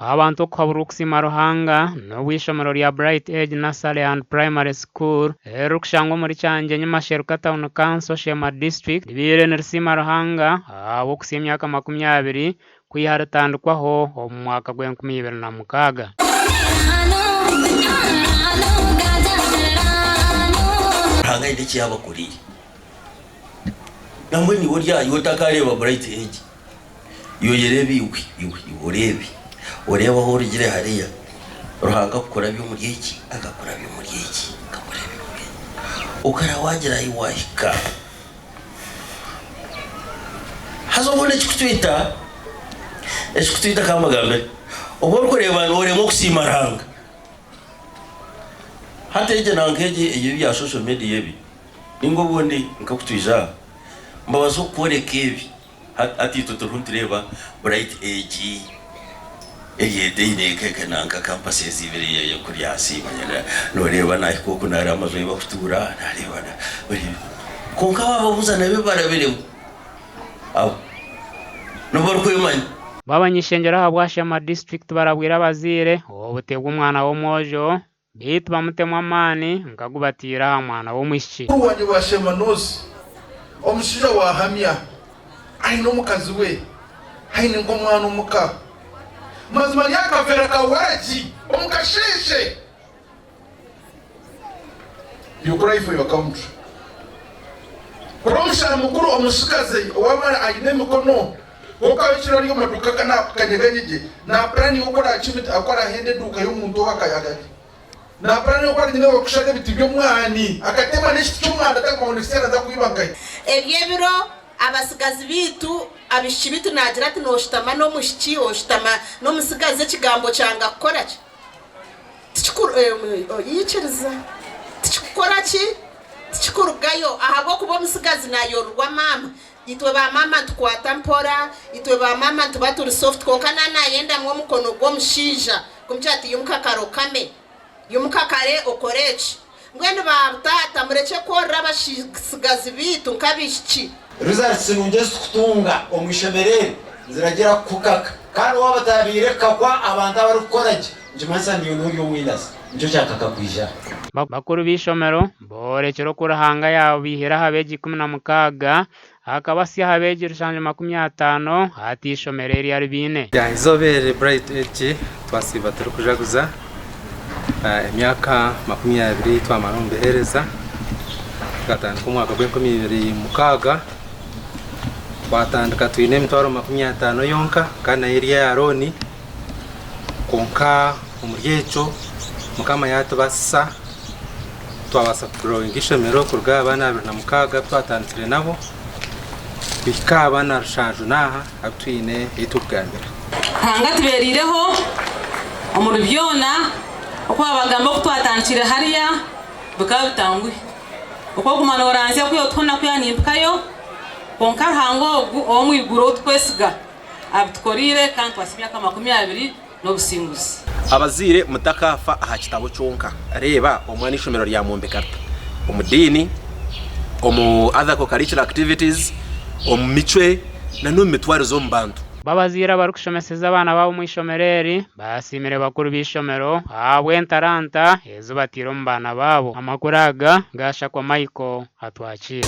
Abantu okuhaburwa okusiima Ruhanga n'obu eishomero rya Bright Edge Nursery and Primary School eririkushangwa omuri Kyangyenyi Masheruka Town Council Sheema District ribaire nirisiima Ruhanga ahabw'okutsya emyaka 20 kwiha ritandikwaho omu mwaka gw'enkumi ibiri na mukaaga. Ruhanga aine eki yaabakoreire. Nambwenu iwe ori aha iwe otakareeba Bright Edge. Iwe oyereebe iwe, iwe, iwe oreebe. Oreebe ahu orugire hariya. Ruhanga akukurabya omuri eki, akakurabya omuri eki, akakurabya omuri eki. Okara waagira ahi waahika. Haza obundi ekikutwita, ekikutwita ka mbagambire, obu orikureeba nooremwa okusiima Ruhanga. Hati egi nanka egi ey'ebya social media ebi, nainga obundi nk'oku twija aha, mbabaasa kukworeka ebi. Hati itwe turiho nitureeba Bright egi eri eine nka campuses ibiri kuri ahansi noreeba nahika oku nareeba amaju ahu barikutuura nareeba kwonka wababuuza nabo ebi barabiremu abo nibo barikwemanya. Bo abany'ishengyero ahabwa Sheema District barabwire abazaire obute bw'omwana w'omwojo Beitu bamutemu amaani nk'agu bataire aha mwana w'omwishiki. Mukuru wangye wa Sheema North, omushaija wa Hamya, aine omukazi we, aine nk'omwana omuka. Mazima ari aha kaveera ka waragi omu kasheeshe. You cry for your country. Kuri omushana mukuru omutsigazi ow'amaani aine emikono, kwonka ekiro ari omu maduuka kanyeganye gye, naapuraninga oku araakimite, oku araahende eduuka y'omuntu ou akayaganye. Naapuraninga oku aragyenda kushara ebiti by'omwani, akatema n'ekiti ky'omwani atarikumanya ngu next year naaza kwiba nkahi. Eby'ebiro abatsigazi baitu, abaishiki baitu naagira ati nooshutama n'omwishiki, oshutama n'omutsigazi ekigambo kyanga kukora ki? Tikikuru, oikiriza. Tikikukora ki? Tikikurugayo ahabw'okuba omutsigazi naayororwa maama. Itwe ba maama nitukwata mpora, itwe ba maama nituba turi soft kwonka na nayendamu omukono gw'omushaija kumugira ati imuka kare okame, imuka kare okore eki. Mbwenu ba taata murekye kworora abasigazi baitu nk'abaishiki. Results nungi ezitukutunga omu ishomero eri niziragira kukukaka kandi waaba otabaire kukakwa abantu abarikukora gye nikimanyisa ngu iwe noori omwinazi nikyo kyakaka kwija aha. Bakuru b'eishomero boorekire oku Ruhanga yaabaihire aha beegi 16 akabasya aha beegi rushanju makumi ataano hati eishomero eri aribaine. Eizooba eri Bright Age twasiiba turikujaguza emyaka 20 twamara omu buheereza, tukatandika omwaka gw'enkumi ibiri mukaaga, twatandika twine emitwaro 50 yonka kandi nayo eri eya looni kwonka omuri ekyo Mukama yaatubaasisa twabaasa kugrowinga eishomero kuruga aha baana 26 abu twatandikire nabo kuhika aha baana rushanju n'aha abu twine ei turikugambira. Ruhanga atubereireho omuri byona, oku babagamba oku twatandikire hariya bikaba bitanguhi. Oku oguma noranzya kwiha otuho na kwiha nimpikayo, kwonka Ruhanga ogu ow'omu iguru ou tukwesiga abitukoreire kandi twahitsya emyaka 20 n'obusinguzi. Abazaire mutakaafa aha kitabo kyonka. Reeba omwana eishomero ryamwombeka rita omu diini, omu other co-curricular activities, omu micwe nana omu mitwarize omu bantu. Bo abazaire abarikushomeseza abaana baabo omu ishomero eri baasiimire bakuru b'eishomero ahabw'entaranta ezi bataire omu baana baabo. Amakuru aga gaashakwa Michael Atwakiire.